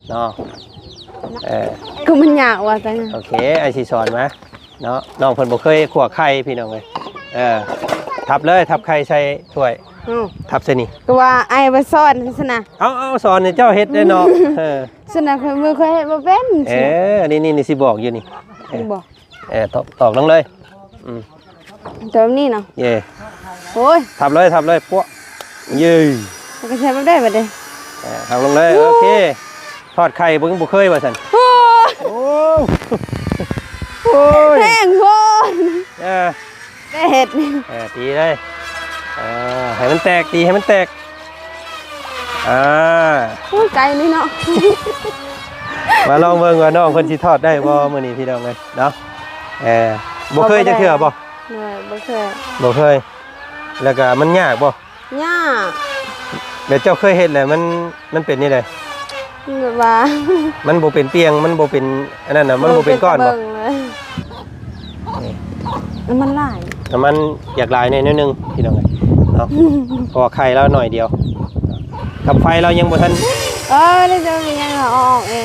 ເນາະ ເອີ ຄືມັນຍາກວ່າຈັ່ງ ໂອເຄ ອ້າຍຊິສອນມາເນາະ. ນ້ອງເພິ່ນບໍ່ເຄີຍຂົ້ວໄຂ່ພີ່ນ້ອງເອີຍ. ເອີ ທັບເລີຍ ທັບໄຂ່ໃສ່ຖ້ວຍ ເອົ້າ ທັບໃສ່ນີ້ ກໍວ່າອ້າຍວ່າສອນຊັ້ນນະ. ເອົາ ເອົາ ສອນໃຫ້ເຈົ້າເຮັດເດ້ເນາະ. ເອີ ຊັ້ນນະ ຂ້ອຍບໍ່ເຄີຍເຮັດ ບໍ່ເປັນ. ເອີ ນີ້ໆ ຊິບອກຢູ່ນີ້ ເອີ ນີ້ບໍ່ ເອີ ຕອກ ຕອກລົງເລີຍ. ອືມ ຕົວນີ້ເນາະ ເຢ້ ໂອ້ຍ ທັບເລີຍ ທັບເລີຍ ປວະ ເຢ້ ມັນກໍໃຊ້ບໍ່ໄດ້ບັດນີ້. ເອີ ທັບລົງເລີຍ ໂອ້ ໂອເຄ ທອດໄຂ່ບໍ່ ບໍ່ເຄີຍວ່າຊັ້ນ. ໂອ້ ໂອ້ ໂອ້ຍ ແຮງໂພດ. ເອີ ໄດ້ເຮັດ ເອີ ຕີເລີຍ ເອີ ໃຫ້ມັນແຕກ ຕີໃຫ້ມັນແຕກ. ອ່າ ໂອ້ຍ ໄກນີ້ເນາະ. ມາລອງເບິ່ງວ່ານ້ອງເພິ່ນຊິທອດໄດ້ບໍ່ມື້ນີ້ພີ່ນ້ອງເອີຍເນາະ. ເອີ ບໍ່ເຄີຍຈັກເທື່ອບໍ່? ບໍ່ເຄີຍ ບໍ່ເຄີຍ. ແລ້ວກໍມັນຍາກບໍ່? ຍາກ. ແລ້ວເຈົ້າເຄີຍເຮັດແລ້ວມັນ ມັນເປັນແນວໃດ? ແບບວ່າ ມັນບໍ່ເປັນປ່ຽງ ມັນບໍ່ເປັນອັນນັ້ນນະ ມັນບໍ່ເປັນກ້ອນບໍ່? ເບິ່ງເລີຍ ນີ້ ນ້ຳມັນຫຼາຍ ນ້ຳມັນຢາກຫຼາຍແດ່ໜ້ອຍໜຶ່ງພີ່ນ້ອງເອີຍເນາະ. ເພາະວ່າໄຂ່ລາວໜ້ອຍດຽວ ກັບໄຟລາວຍັງບໍ່ທັນ ເອີ ແລ້ວຈະມີຫຍັງເອົາອອກເອງ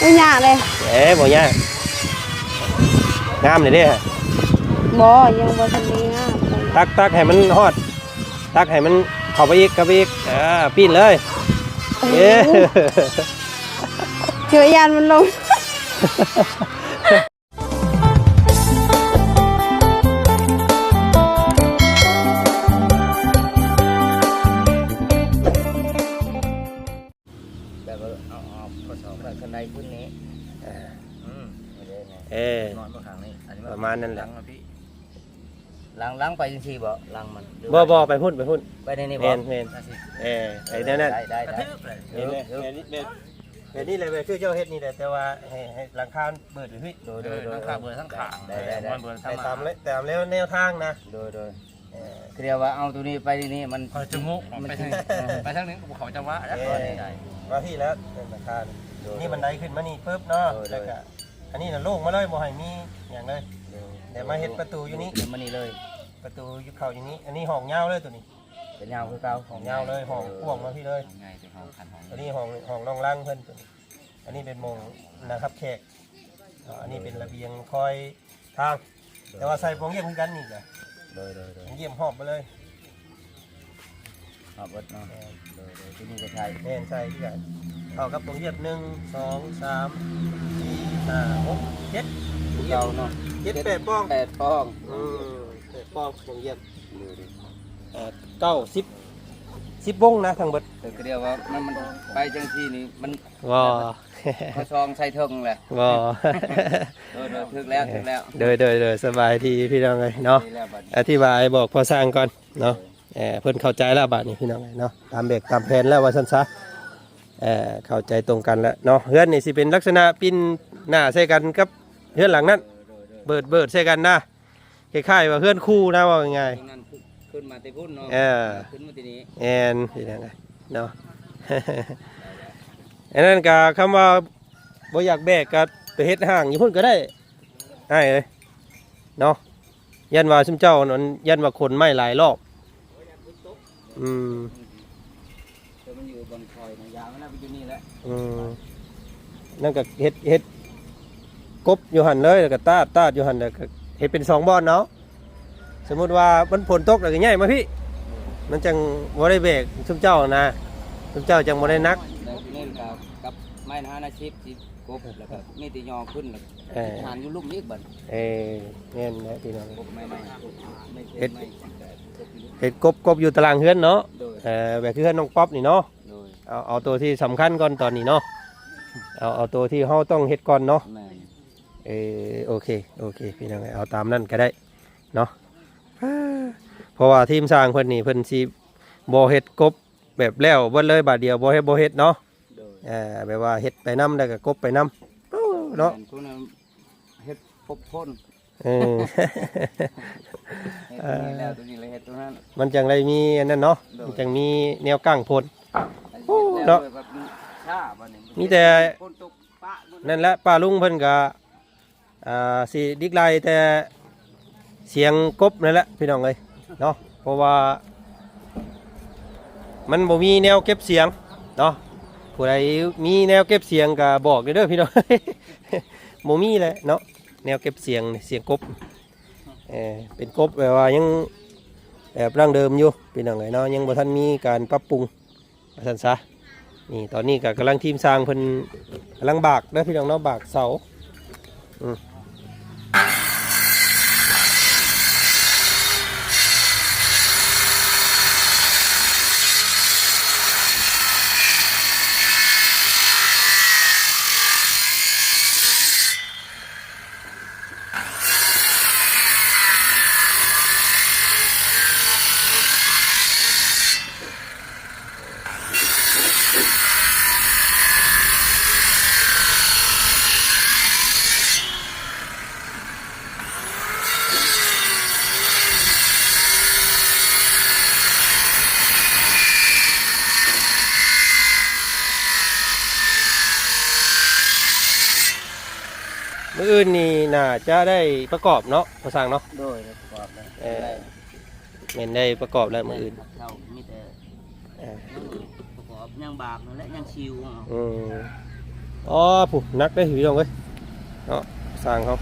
ບໍ່ຍາກເດ້. ເອີ ບໍ່ຍາກ ງາມເດ້. ບໍ່ ຍັງບໍ່ທັນໄດ້ງາມ. ຕັກ ຕັກໃຫ້ມັນຮອດ ຕັກໃຫ້ມັນເຂົ້າໄປອີກ ເຂົ້າໄປອີກ ເອີ ປີ້ນເລີຍ. ເອີ ເຈົ້າຢ້ານມັນລົງ. ແບບວ່າເອົາ ເອົາຂໍ້ສອບໄປຄັນໃດຂຶ້ນນີ້ ເອີ ອືມ ນີ້ເດ້ ເອີ ນອນບໍ່ຂ້າງນີ້ ອັນນີ້ ປະມານນັ້ນແຫຼະ ຫຼັງມາພີ້ ຫຼັງ ຫຼັງໄປຈັ່ງຊີ້ບໍ່? ຫຼັງມັນ ບໍ່ ບໍ່ ໄປພຸ້ນ ໄປພຸ້ນ ໄປໃນນີ້ບໍ່? ແມ່ນ ແມ່ນ ຈັ່ງຊີ້ ເອີ ໄປແນວນັ້ນ ໄດ້ ໄດ້ ໄດ້ ຖືກເລີຍ ເອີ ແບບນີ້ແຫຼະ ແບບນີ້ ແບບ ແບບນີ້ແຫຼະ ແບບຄືເຈົ້າເຮັດນີ້ແຫຼະ ແຕ່ວ່າໃຫ້ ໃຫ້ຫຼັງຄາເປີດຢູ່ພີ້ ໂດຍ ໂດຍ ເອີ ໂດຍ ຫຼັງຄາເປີດທາງຂ້າງ ໄດ້ ໄດ້ ໄດ້ ມັນເປີດທາງ ໄປຕາມແລະ ຕາມແນວ ແນວທາງນະ ໂດຍ ໂດຍ ເອີ ຄືວ່າເອົາໂຕນີ້ໄປນີ້ມັນ ຂ້ອຍຈະງຸ ມັນ ໄປທາງ ໄປທາງນີ້ກໍບໍ່ເຂົ້າໃຈວ່າ ເອີ ໄດ້ ມາພີ້ແລ້ວເປັນຫຼັງຄາ ໂດຍ ນີ້ບັນໄດຂຶ້ນມານີ້ປຶບເນາະ ໂດຍ ແລ້ວກໍ ໂດຍ ອັນນີ້ນະໂລ່ງມາເລີຍ ບໍ່ໃຫ້ມີຫຍັງເລີຍ ໂດຍ ແລ້ວມາເຮັດປະຕູຢູ່ນີ້ ມານີ້ເລີຍ ປະຕູຢູ່ເຂົ້າຢູ່ນີ້ ອັນນີ້ຫ້ອງຍາວເລີຍໂຕນີ້ ກໍຍາວຄືເກົ່າ ຫ້ອງຍາວເລີຍ ຫ້ອງກວ້າງມາພີ້ເລີຍ ຫ້ອງໃຫຍ່ ເປັນຫ້ອງຄັນຫ້ອງ ອັນນີ້ຫ້ອງ ຫ້ອງລອງລັງເພິ່ນ ອັນນີ້ເປັນໝ່ອງນັ່ງຮັບແຂກ ເນາະ ອັນນີ້ເປັນລະບຽງຄອຍທາງ ແຕ່ວ່າໃສ່ປ່ອງຢ້ຽມຄືກັນນີ້ກະ ໂດຍ ໂດຍ ໂດຍ ປ່ອງຢ້ຽມຮອບມາເລີຍ ຮອບເບິດເນາະ ແມ່ນ ໂດຍ ໂດຍ ທີ່ນີ້ກໍໃສ່ ແມ່ນ ໃສ່ຄືກັນ ເທົ່າກັບປ່ອງຢ້ຽມ ໜຶ່ງ ສອງ ສາມ ສີ່ ຫ້າ ຫົກ ເຈັດ ຄືເກົ່າເນາະ ເຈັດ ເຈັດ ແປດປ່ອງ ແປດປ່ອງ ອືມ ແປດປ່ອງປ່ອງຢ້ຽມ ໂດຍ ໂດຍ ເອີ ເກົ້າ ສິບ ສິບວົງນະທັງເບິດ ເອີ ກໍດຽວວ່າມັນ ມັນໄປຈັ່ງຊີ້ນີ້ມັນ ບໍ່ ຂໍຊອງໃສ່ເທິງແຫຼະ ບໍ່ ໂດຍ ໂດຍ ຖືກແລ້ວ ຖືກແລ້ວ ໂດຍ ໂດຍ ໂດຍ ສະບາຍດີພີ່ນ້ອງເອີຍເນາະ ດີແລ້ວບັດນີ້ ອະທິບາຍບອກພໍ່ຊ່າງກ່ອນເນາະ ເອີ ເພິ່ນເຂົ້າໃຈແລ້ວບາດນີ້ພີ່ນ້ອງເອີຍເນາະ ຕາມແບບຕາມແຜນແລ້ວວ່າຊັ້ນຊະ ເອີ ເຂົ້າໃຈຕົງກັນແລ້ວເນາະ ເຮືອນນີ້ຊິເປັນລັກສະນະປິ່ນໜ້າໃສ່ກັນກັບເຮືອນຫຼັງນັ້ນ ເບີດໆໃສ່ກັນນະ ຄ້າຍໆວ່າເຮືອນຄູ່ນະ ເວົ້າງ່າຍໆ ນັ້ນຂຶ້ນມາແຕ່ພຸ້ນເນາະ ເອີ ຂຶ້ນມາແຕ່ນີ້ ແມ່ນ ພີ່ນ້ອງເອີຍເນາະ ອັນນັ້ນກະຄຳວ່າບໍ່ຢາກແບກກະໄປເຮັດຫ້າງຢູ່ພຸ້ນກໍໄດ້ ອ້າຍເອີຍເນາະ ຢ້ານວ່າຊຸມເຈົ້ານັ້ນ ຢ້ານວ່າຂົນໄມ້ຫຼາຍລອບ ອືມ ແຕ່ມັນຢູ່ບ່ອນຄອຍນະ ຢາມັນນະໄປຢູ່ນີ້ແຫຼະ ອືມ ນັ້ນກໍເຮັດ ເຮັດກົບຢູ່ຫັ້ນເລີຍ ແລ້ວກໍຕາດ ຕາດຢູ່ຫັ້ນ ແລ້ວກໍເຮັດເປັນສອງບ່ອນເນາະ ສົມມຸດວ່າມັນຝົນຕົກແລ້ວກໍຍ້າຍມາພີ້ ມັນຈັ່ງບໍ່ໄດ້ແບກຊຸມເຈົ້ານະ ຊຸມເຈົ້າຈັ່ງບໍ່ໄດ້ໜັກ ແລ້ວນີ້ກໍກັບໄມ້ຫ້າສິບ ສິບກົບ ແລ້ວກໍມີແຕ່ຍໍຂຶ້ນ ແລ້ວກໍ ເອີ ຫານຢູ່ລຸ່ມອີກບັດ ເອີ ແມ່ນແຫຼະພີ່ນ້ອງ ກົບໄມ້ໃໝ່ ເຮັດ ເຮັດກົບ ກົບຢູ່ຕາລາງເຮືອນເນາະ ໂດຍ ເອີ ແບບຄືເຮືອນນ້ອງປັອບນີ້ເນາະ ໂດຍ ເອົາ ເອົາໂຕທີ່ສຳຄັນກ່ອນຕອນນີ້ເນາະ ເອົາ ເອົາໂຕທີ່ເຮົາຕ້ອງເຮັດກ່ອນເນາະ ແມ່ນ ເອີ ໂອເຄ ໂອເຄ ພີ່ນ້ອງເອີຍ ເອົາຕາມນັ້ນກໍໄດ້ເນາະ ເພາະວ່າທີມຊ່າງເພິ່ນນີ້ ເພິ່ນຊິບໍ່ເຮັດກົບແບບແລ້ວເບິດເລີຍບາດດຽວ ບໍ່ເຮັດ ບໍ່ເຮັດເນາະ ໂດຍ ເອີ ແບບວ່າເຮັດໄປນຳ ແລ້ວກໍກົບໄປນຳ ໂອ້ ເນາະ ແມ່ນ ຄົນເຮັດຄົບຄົນ ເອີ ເຮັດຕົວນີ້ແລ້ວຕົວນີ້ແລ້ວເຮັດຕົວນັ້ນ ມັນຈັ່ງໄດ້ມີອັນນັ້ນເນາະ ໂດຍ ມັນຈັ່ງມີແນວກັ້ງພົນ ໂອ້ ເນາະ ມີແຕ່ ຝົນຕົກປະໝົດ ນັ້ນແຫຼະ ປ້າລຸງເພິ່ນກໍ ອ່າ ຊິດິກໄລ່ແຕ່ສຽງກົບນັ້ນແຫຼະພີ່ນ້ອງເອີຍເນາະ ເພາະວ່າມັນບໍ່ມີແນວເກັບສຽງເນາະ ຜູ້ໃດມີແນວເກັບສຽງກໍບອກເດີພີ່ນ້ອງ. ບໍ່ມີແຫຼະເນາະ ແນວເກັບສຽງ ສຽງກົບ ເອີ ເປັນກົບແບບວ່າຍັງແບບດັ້ງເດີມຢູ່ພີ່ນ້ອງເອີຍເນາະ ຍັງບໍ່ທັນມີການປັບປຸງວ່າຊັ້ນຊະ. ນີ້ຕອນນີ້ກໍກຳລັງ ທີມຊ່າງເພິ່ນກຳລັງບາກເດີພີ່ນ້ອງເນາະ ບາກເສົາ ອືມ. ມື້ອື່ນນີ້ໜ້າຈະໄດ້ປະກອບເນາະ ພໍ່ຊ່າງເນາະ. ໂດຍ ໄດ້ປະກອບແລ້ວ ເອີ ໄດ້ ແມ່ນໄດ້ປະກອບແລ້ວມື້ອື່ນ ເຊົ້າມີແຕ່ ເອີ ຍັງປະກອບ ຍັງບາກນັ້ນແຫຼະ ຍັງຊິວເອົາ. ອືມ ອໍ ຜູ້ໜັກເດ້ພີ່ນ້ອງເອີຍເນາະ ຊ່າງເຮົາ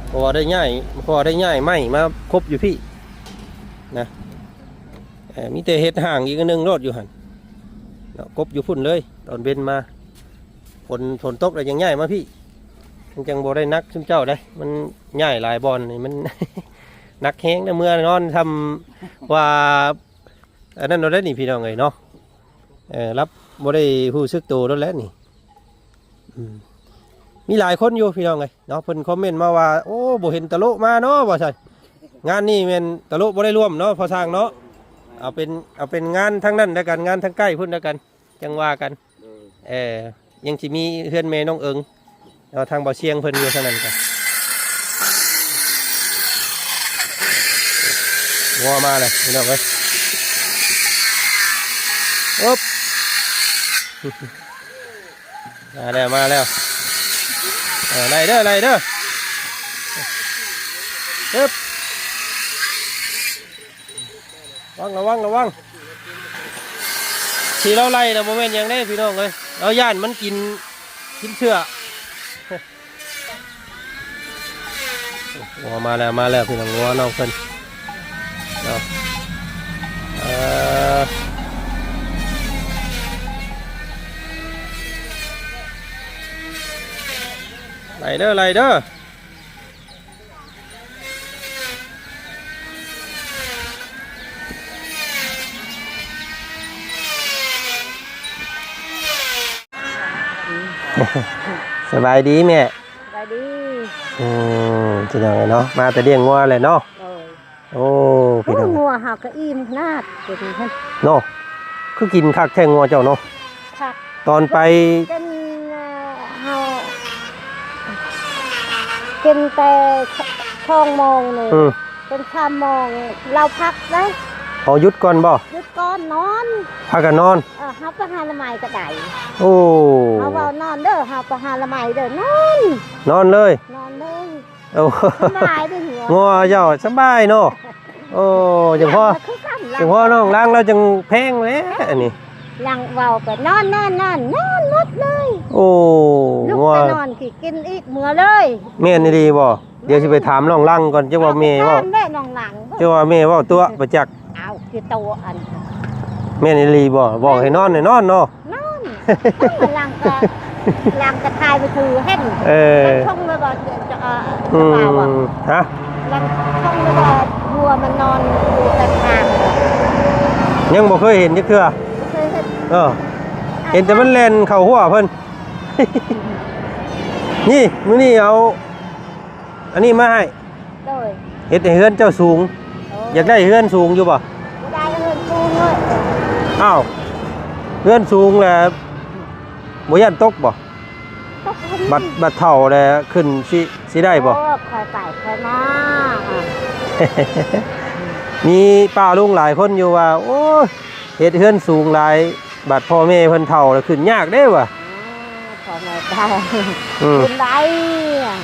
ເພາະວ່າໄດ້ຍ້າຍ ເພາະວ່າໄດ້ຍ້າຍໄມ້ມາຄົບຢູ່ພີ້ນະ. ເອີ ມີແຕ່ເຮັດຫ້າງອີກອັນໜຶ່ງໂລດຢູ່ຫັ້ນເນາະ ກົບຢູ່ພຸ້ນເລີຍ ຕອນເວັນມາ ຝົນ ຝົນຕົກແລ້ວຍັງຍ້າຍມາພີ້ ມັນຈັ່ງບໍ່ໄດ້ໜັກຊຸມເຈົ້າເດ້. ມັນຍ້າຍຫຼາຍບ່ອນນີ້ມັນ ໜັກແຮງເດ້ ເມືອນອນຊ່ຳວ່າ ອັນນັ້ນໂລດແຫຼະນີ້ພີ່ນ້ອງເອີຍເນາະ. ເອີ ລັບບໍ່ໄດ້ຮູ້ສຶກໂຕໂລດແຫຼະນີ້. ອືມ ມີຫຼາຍຄົນຢູ່ພີ່ນ້ອງເອີຍເນາະ ເພິ່ນຄອມເມັນມາວ່າ ໂອ້ ບໍ່ເຫັນຕະໂລະມາເນາະ ວ່າຊັ້ນ. ງານນີ້ແມ່ນຕະໂລະບໍ່ໄດ້ຮ່ວມເນາະ ພໍ່ຊ່າງເນາະ. ເອົາເປັນ ເອົາເປັນງານທາງນັ້ນແລ້ວກັນ ງານທາງໃກ້ພຸ້ນແລ້ວກັນ ຈັ່ງວ່າກັນ. ເອີ ຍັງຊິມີເຮືອນແມ່ນ້ອງເອີງ ແລ້ວທາງບ່າວຊຽງເພິ່ນຢູ່ທາງນັ້ນກໍ ງົວມາແລ້ວພີ່ນ້ອງເອີຍ. ອຶບ ມາແລ້ວ ມາແລ້ວ. ເອີ ໄລ່ເດີ ໄລ່ເດີ. ອຶບ ລະວັງ ລະວັງ ລະວັງ. ທີ່ລາວໄລ່ນະ ບໍ່ແມ່ນຫຍັງເດ້ພີ່ນ້ອງເອີຍ ລາວຢ້ານມັນກິນ ກິນເຊື້ອ. ໂອ້ ງົວມາແລ້ວ ມາແລ້ວພີ່ນ້ອງ ງົວນ້ອງເພິ່ນເນາະ. ເອີ ໄລ່ເດີ ໄລ່ເດີ. ສະບາຍດີແມ່. ສະບາຍດີ. ອືມ ພີ່ນ້ອງເອີຍເນາະ ມາແຕ່ລ້ຽງງົວແຫຼະເນາະ. ໂດຍ. ໂອ້ ພີ່ນ້ອງ ງົວເຮົາກໍອີ່ມຂະໜາດເນາະ. ຄືກິນຄັກແທ້ງົວເຈົ້າເນາະ. ຄັກ. ຕອນໄປ ຈົນ ເອີ ເຮົາກິນແຕ່ສອງໂມງນີ້ ອືມ ເປັນສາມໂມງ ລາວພັກເດ້. ອໍ ຢຸດກ່ອນບໍ່? ຢຸດກ່ອນນອນ. ພາກັນນອນ. ເອີ ເຮົາໄປຫາລະໄມ້ກໍໄດ້. ໂອ້ ເຮົາເວົ້ານອນເດີ ເຮົາໄປຫາລະໄມ້ເດີ ນອນ. ນອນເລີຍ? ນອນເລີຍ. ໂອ້ ສະບາຍເດີ ງົວເຈົ້າສະບາຍເນາະ. ໂອ້ ຈັ່ງພໍ ຈັ່ງພໍນ້ອງລາງລາວຈັ່ງແພງແຫຼະອັນນີ້. ລາງເວົ້າກໍນອນ ນອນ ນອນ ນອນໝົດເລີຍ. ໂອ້ ລຸກ ງົວ ແຕ່ນອນ ຊິກິນອີກເມືອເລີຍ. ແມ່ນອີ່ຫຼີບໍ່? ດຽວຊິໄປຖາມນ້ອງລັງກ່ອນ ຈັກວ່າແມ່ເວົ້າ ແມ່ນ້ອງລັງ ຈັກວ່າແມ່ເວົ້າຕົວະບໍ່ຈັກ. ອ້າວ ຄືໂຕອັນ ແມ່ນອີ່ຫຼີບໍ່? ບອກໃຫ້ນອນໃຫ້ນອນເນາະ. ນອນ ນອນ ຫຼັງກະ ຫຼັງກະຖ່າຍໄປຖືເຫັນ. ເອີ ຫຼັງຊົງແລ້ວກໍຈະ ເອີ ອືມ ສະບາຍວ່າ ຮະ ຫຼັງຊົງແລ້ວກໍຫົວມັນນອນຢູ່ກັນທາງ. ຍັງບໍ່ເຄີຍເຫັນຈັກເທື່ອ. ບໍ່ເຄີຍເຫັນ. ເອີ ເຫັນແຕ່ມັນແລ່ນເຂົ້າຫົວເພິ່ນ. ນີ້ ມື້ນີ້ເອົາ ອັນນີ້ມາໃຫ້. ໂດຍ. ເຮັດໃຫ້ເຮືອນເຈົ້າສູງ. ໂດຍ. ຢາກໄດ້ເຮືອນສູງຢູ່ບໍ່? ບໍ່ໄດ້ ເຮືອນສູງເລີຍ. ອ້າວ ເຮືອນສູງແລ້ວບໍ່ຢ້ານຕົກບໍ່? ຕົກ. ບັດ ບັດເຖົ້າແລ້ວຂຶ້ນຊິ ຊິໄດ້ບໍ່? ໂອ້ ຄ່ອຍໄປຄ່ອຍມາ. ມີປ້າລຸງຫຼາຍຄົນຢູ່ວ່າ ໂອ້ຍ ເຮັດເຮືອນສູງຫຼາຍ ບັດພໍ່ແມ່ເພິ່ນເຖົ້າແລ້ວຂຶ້ນຍາກເດ້ວ່າ. ພໍ່ແມ່ເຖົ້າ ອືມ ຂຶ້ນໄດ້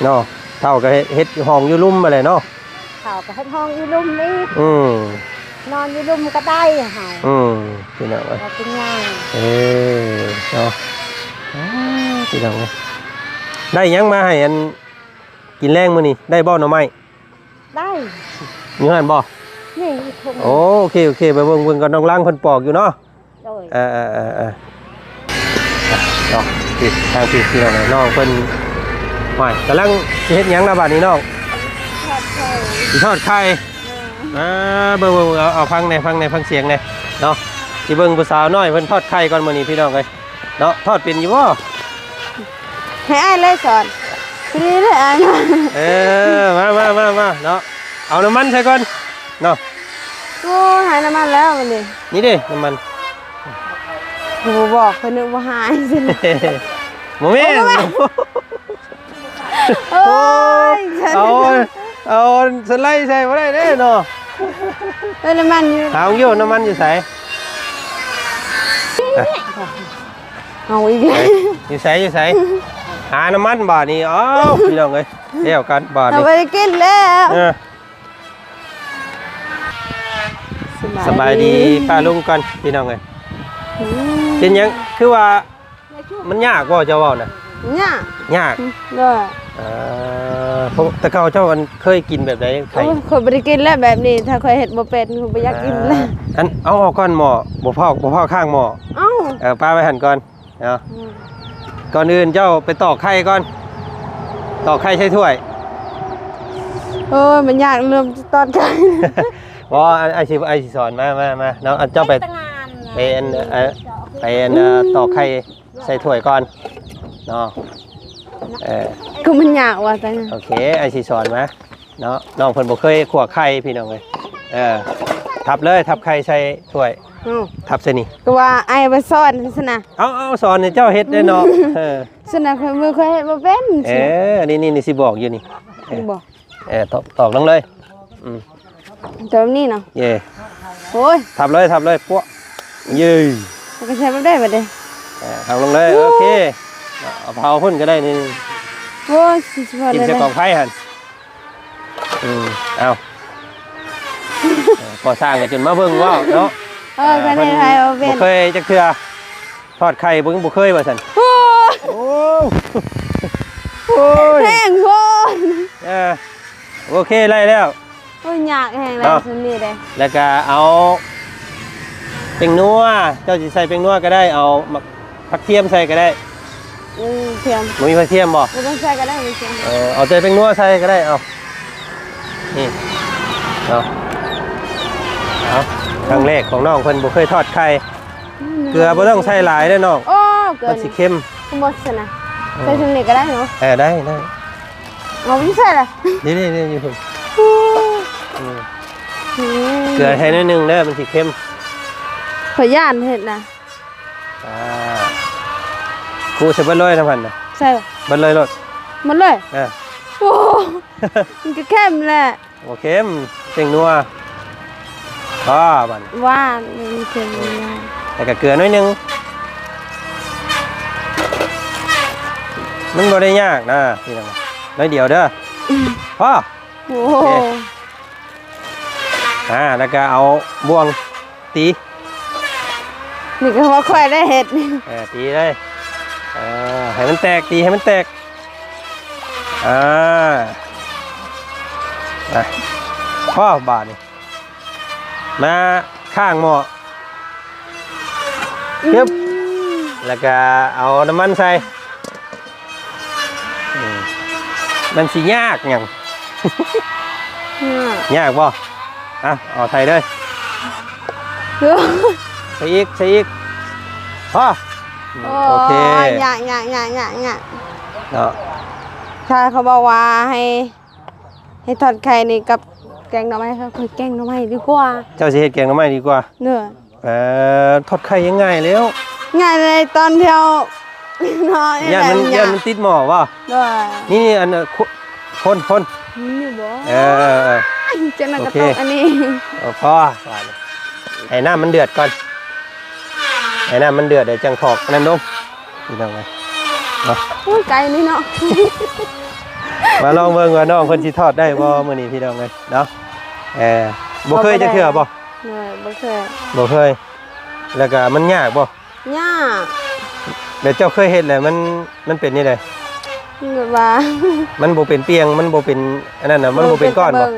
ເນາະ. ເຖົ້າກໍເຮັດ ເຮັດຫ້ອງຢູ່ລຸ່ມຫັ້ນແຫຼະເນາະ. ເຖົ້າກໍເຮັດຫ້ອງຢູ່ລຸ່ມອີກ. ອືມ ນອນຢູ່ລຸ່ມກະໄດ້ເຮົາ. ອືມ ພີ່ນ້ອງເອີຍ ເຮົາເປັນຫຍັງ? ເອີ ເນາະ ອ້າ ພີ່ນ້ອງເອີຍ ໄດ້ຫຍັງມາໃຫ້ອັນກິນແລງມື້ນີ້? ໄດ້ບໍ່ໜໍ່ໄມ້? ໄດ້ ຢູ່ຫັ້ນບໍ່? ນີ້ຢູ່ທົ່ງ. ໂອເຄ ໂອເຄ ໄປເບິ່ງ ເບິ່ງກ່ອນ ນ້ອງລັງເພິ່ນປອກຢູ່ເນາະ. ໂດຍ ເອີ ເອີ ເອີ ເອີ ເນາະ ພີ່ ທາງພີ່ ພີ່ນ້ອງເອີຍ ນ້ອງເພິ່ນ ຫ້ວຍ ກຳລັງຊິເຮັດຫຍັງລະບາດນີ້ນ້ອງ? ທອດໄຂ່ ຊິທອດໄຂ່. ເອີ ອ່າ ເບິ່ງ ເບິ່ງ ເບິ່ງ ເອົາ ເອົາ ຟັງແດ່ ຟັງແດ່ ຟັງສຽງແດ່ເນາະ. ຊິເບິ່ງຜູ້ສາວນ້ອຍເພິ່ນທອດໄຂ່ກ່ອນມື້ນີ້ ພີ່ນ້ອງເອີຍເນາະ. ທອດເປັນຢູ່ບໍ່? ໃຫ້ອ້າຍເລີຍສອນ ພໍດີເລີຍອ້າຍ. ເອີ ມາ ມາ ມາ ມາເນາະ ເອົານ້ຳມັນໃສ່ກ່ອນເນາະ. ໂອ້ ຫາຍນ້ຳມັນແລ້ວບັດນີ້. ນີ້ເດ້ນ້ຳມັນ. ບໍ່ບອກເພິ່ນນຶກວ່າຫາຍຊິ. ບໍ່ແມ່ນ ໂອ້ຍ ໂອ້ຍ ເອົາ ເອົາສະໄລໃສ່ບໍ່ໄດ້ເດ້ເນາະ. ເອີ ນ້ຳມັນຢູ່ ຖາມຢູ່ ນ້ຳມັນຢູ່ໃສ? ເອົາອີກແລ້ວ ຢູ່ໃສ ຢູ່ໃສ? ຫານ້ຳມັນບາດນີ້. ອ້າວ ພີ່ນ້ອງເອີຍ ແລ້ວກັນບາດນີ້ ເຮົາບໍ່ໄດ້ກິນແລ້ວ. ເອີ ສະບາຍ ສະບາຍດີ ດີ ປ້າລຸງກ່ອນ ພີ່ນ້ອງເອີຍ. ອືມ ເປັນຫຍັງ ຄືວ່າມັນຍາກບໍ່ ເຈົ້າເວົ້ານະ? ຍາກ ຍາກ ໂດຍ. ເອີ ເພາະແຕ່ເກົ່າເຈົ້າອັນເຄີຍກິນແບບໃດໄຂ່? ໂອ້ຍ ຂ້ອຍບໍ່ໄດ້ກິນແລ້ວແບບນີ້ ຖ້າຂ້ອຍເຮັດບໍ່ເປັນ ຂ້ອຍບໍ່ຢາກກິນແລ້ວ. ອ່າ ອັນ ເອົາອອກກ່ອນໝໍ້ ບໍ່ພໍ ບໍ່ພໍຂ້າງໝໍ້. ເອົ້າ ເອີ ປະໄວ້ຫັ້ນກ່ອນ. ເນາະ ອືມ ກ່ອນອື່ນເຈົ້າໄປຕອກໄຂ່ກ່ອນ ຕອກໄຂ່ໃສ່ຖ້ວຍ. ໂອ້ຍ ມັນຍາກເລື່ອງຕອກໄຂ່. ບໍ່ ອ້າຍຊິ ອ້າຍຊິສອນ ມາ ມາ ມາເນາະ. ອັນເຈົ້າໄປ ໄປອັນ ເອີ ໄປອັນ ເອີ ຕອກໄຂ່ໃສ່ຖ້ວຍກ່ອນເນາະ. ເອີ ຄືມັນຍາກວ່າຊັ້ນ. ໂອເຄ ອ້າຍຊິສອນມາ. ເນາະ ນ້ອງເພິ່ນບໍ່ເຄີຍຂົ້ວໄຂ່ພີ່ນ້ອງເອີຍ. ເອີ ທັບເລີຍ ທັບໄຂ່ໃສ່ຖ້ວຍ. ເອົ້າ ທັບໃສ່ນີ້ ກໍວ່າອ້າຍໄປສອນຊັ້ນນະ. ເອົາ ເອົາ ສອນໃຫ້ເຈົ້າເຮັດເດ້ເນາະ. ເອີ ຊັ້ນນະ ຂ້ອຍ ຂ້ອຍເຮັດບໍ່ເປັນ. ເອີ ນີ້ ນີ້ ນີ້ຊິບອກຢູ່ນີ້. ເອີ ນີ້ບໍ່? ເອີ ຕອກ ຕອກລົງເລີຍ. ອືມ ແບບນີ້ເນາະ. ເຢ້ ໂອ້ຍ ທັບເລີຍ ທັບເລີຍ ປົວະ ເຢ້ ມັນກໍໃຊ້ບໍ່ໄດ້ບັດນີ້. ເອີ ທັບລົງເລີຍ. ໂອ້ ໂອເຄ ເອົາເຜົາພຸ້ນກໍໄດ້ນີ້. ໂອ້ຍ ຊິພໍ ກິນໃສ່ກອງໄຟຫັ້ນ. ອືມ ເອົາ ເອີ ກໍ່ສ້າງກໍຈົນມາເບິ່ງເວົ້າເນາະ. ເອີ ເອີ ຄັນເຮັດໄຟບໍ່ເປັນ ບໍ່ເຄີຍຈັກເທື່ອ. ທອດໄຂ່ບໍ່ ບໍ່ເຄີຍວ່າຊັ້ນ. ໂອ້ ໂອ້ຍ ແຮງໂພດ. ເອີ ໂອເຄ ໄດ້ແລ້ວ. ໂອ້ຍ ຍາກແຮງແລ້ວເນາະ ສ່ຳນີ້ເດ້. ແລ້ວກະເອົາແປ້ງນົວ ເຈົ້າຊິໃສ່ແປ້ງນົວກໍໄດ້ ເອົາໝາກຜັກທຽມໃສ່ກໍໄດ້. ອືມ ທຽມ ບໍ່ມີກະທຽມບໍ່? ບໍ່ຕ້ອງໃສ່ກໍໄດ້ ບໍ່ທຽມ. ເອີ ເອົາແຕ່ແປ້ງນົວໃສ່ກໍໄດ້. ເອົາ ນີ້ ເອົາ ເອົາ ຄັ້ງແລກຂອງນ້ອງເພິ່ນ ບໍ່ເຄີຍທອດໄຂ່. ອືມ ເກືອບໍ່ຕ້ອງໃສ່ຫຼາຍເດີ້ນ້ອງ. ໂອ້ ເກືອມັນຊິເຄັມ. ບໍ່ຊັ້ນນະ ເອີ ໃສ່ສ່ຳນີ້ກໍໄດ້ເນາະ. ເອີ ໄດ້ ໄດ້. ເອົາຢູ່ໃສລະ? ນີ້ໆໆ ຢູ່ພຸ້ນ. ອືມ ອືມ ເກືອໃສ່ໜ້ອຍໜຶ່ງເດີ້ ມັນຊິເຄັມ. ຂ້ອຍຢ້ານເຮັດນະ. ອ່າ ຄູໃສ່ເບິດເລີຍນຳຫັ້ນນະ. ໃສ່ເບິດເລີຍໂລດ. ໝົດເລີຍ? ເອີ ໂອ້ ມັນກໍເຄັມແຫຼະ. ບໍ່ເຄັມ ແປ້ງນົວ. ອໍ ບາດນີ້ ຫວານ ມັນເຄັມ. ອືມ ແລ້ວກໍເກືອໜ້ອຍໜຶ່ງ. ມັນບໍ່ໄດ້ຍາກນະພີ່ນ້ອງ ໜ້ອຍດຽວເດີ້. ອືມ ພໍ. ໂອ້ ໂອເຄ ອ່າ ແລ້ວກໍເອົາບ່ວງຕີ. ນີ້ກໍວ່າຂ້ອຍໄດ້ເຮັດ. ເອີ ຕີເລີຍ. ເອີ ໃຫ້ມັນແຕກ ຕີໃຫ້ມັນແຕກ. ອ່າ ອ່ະ ພໍບາດນີ້ ມາຂ້າງໝໍ້. ອືມ ປຶບ ແລ້ວກະເອົານ້ຳມັນໃສ່. ອືມ ມັນຊິຍາກຫຍັງ? ຍາກ ຍາກບໍ່? ອ່ະ ເອົາໃສ່ເລີຍ. ໂອ້ ໃສ່ອີກ ໃສ່ອີກ. ພໍ. ອືມ ໂອ້ ໂອເຄ ຍາກ ຍາກ ຍາກ ຍາກ ຍາກ ເນາະ. ຖ້າເຂົາບອກວ່າໃຫ້ ເຮັດທອດໄຂ່ນີ້ກັບແກງໜໍ່ໄມ້ ຂ້ອຍແກງໜໍ່ໄມ້ດີກວ່າ. ເຈົ້າຊິເຮັດແກງໜໍ່ໄມ້ດີກວ່າ. ເດີ ເອີ ທອດໄຂ່ຍັງງ່າຍແລ້ວ. ງ່າຍໃນຕອນທີ່ເຮົາເນາະ. ຢ້ານມັນ ຢ້ານມັນຕິດໝໍ້ບໍ່? ໂດຍ. ນີ້ໆ ອັນ ເອີ ຄົນ ຄົນ ຄົນ ມີຢູ່ບໍ່? ເອີ ເອີ ເອີ ຈັ່ງນັ້ນກໍ ໂອເຄ ຕົກອັນນີ້. ເອີ ພໍ ບາດນີ້ ໃຫ້ນ້ຳມັນເດືອດກ່ອນ ໃຫ້ນ້ຳມັນເດືອດ ແລ້ວຈັ່ງຖອກອັນນັ້ນລົງ. ພີ່ນ້ອງເອີຍເນາະ. ໂອ້ຍ ໄກນີ້ເນາະ. ມາລອງເບິ່ງວ່ານ້ອງເພິ່ນຊິທອດໄດ້ບໍ່ມື້ນີ້ ພີ່ນ້ອງເອີຍເນາະ. ເອີ ບໍ່ເຄີຍຈັກເທື່ອບໍ່? ໂດຍ ບໍ່ເຄີຍ ບໍ່ເຄີຍ. ແລ້ວກະມັນຍາກບໍ່? ຍາກ. ແລ້ວເຈົ້າເຄີຍເຮັດແລ້ວມັນ ມັນເປັນແນວໃດ? ແບບວ່າ ມັນບໍ່ເປັນປ່ຽງ ມັນບໍ່ເປັນອັນນັ້ນນະ ມັນບໍ່ເປັນກ້ອນບໍ່?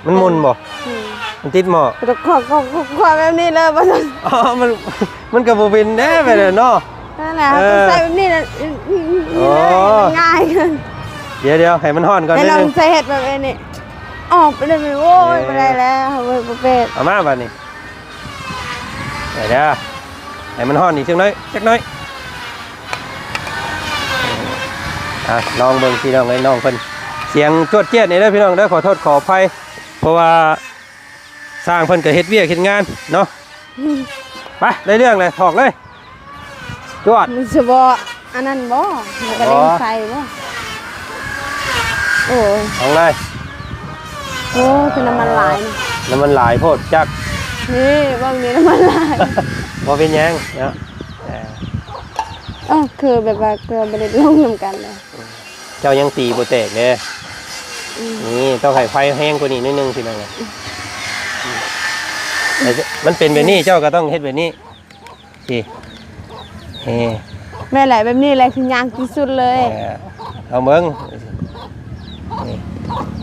ມັນໝຸ່ນບໍ່? ອືມ ມັນຕິດໝໍ້ ຄວັກໆໆແບບນີ້ເລີຍບໍ່? ອໍ ມັນ ມັນກໍບໍ່ເປັນແດ່ແບບນັ້ນເນາະ. ນັ້ນແຫຼະ ເອີ ຕ້ອງໃສ່ແບບນີ້ແຫຼະ ອໍ ງ່າຍຂຶ້ນ. ດຽວໆ ໃຫ້ມັນຮ້ອນກ່ອນ ໃຫ້ລອງໃສ່ເຮັດແບບນີ້ ອອກໄປເລີຍ. ໂອ້ຍ ເອີ ບໍ່ໄດ້ແລ້ວ ເຮົາບໍ່ເປັນ. ເອົາມາບາດນີ້ ໄປເດີ ໃຫ້ມັນຮ້ອນອີກຈັກໜ້ອຍ ຈັກໜ້ອຍ. ອ່ະ ລອງເບິ່ງພີ່ນ້ອງເອີຍ ນ້ອງເພິ່ນສຽງຈວດຈຽດນີ້ເດີພີ່ນ້ອງເດີ ຂໍໂທດຂໍອະໄພ ເພາະວ່າຊ່າງເພິ່ນກໍເຮັດວຽກເຮັດງານເນາະ. ໄປ ໄດ້ເລື່ອງເລີຍ ຖອກເລີຍ ຈວດ. ມັນຊິບໍ່ອັນນັ້ນບໍ່? ມັນກະເລັ່ງໄຟບໍ່? ໂອ້ຍ ເອົາເລີຍ. ໂອ້ ຄືນ້ຳມັນຫຼາຍນະ ນ້ຳມັນຫຼາຍໂພດຈັກ. ນີ້ ເບິ່ງນີ້ ນ້ຳມັນຫຼາຍ ບໍ່ເປັນຫຍັງເນາະ. ເອີ ເອີ ຄືແບບວ່າ ຄືວ່າບໍ່ໄດ້ລົງນຳກັນເລີຍ. ເຈົ້າຍັງຕີບໍ່ແຕກເດ້. ອືມ ນີ້ຕ້ອງໃຫ້ໄຟແຮງກວ່ານີ້ໜ້ອຍໜຶ່ງ ພີ່ນ້ອງເອີຍ. ອືມ ແຕ່ມັນເປັນແບບນີ້ ເຈົ້າກໍຕ້ອງເຮັດແບບນີ້. ນີ້ ນີ້ ແມ່ນແຫຼະ ແບບນີ້ແຫຼະຄືຍາກທີ່ສຸດເລີຍ. ເອີ ລອງເບິ່ງ ນີ້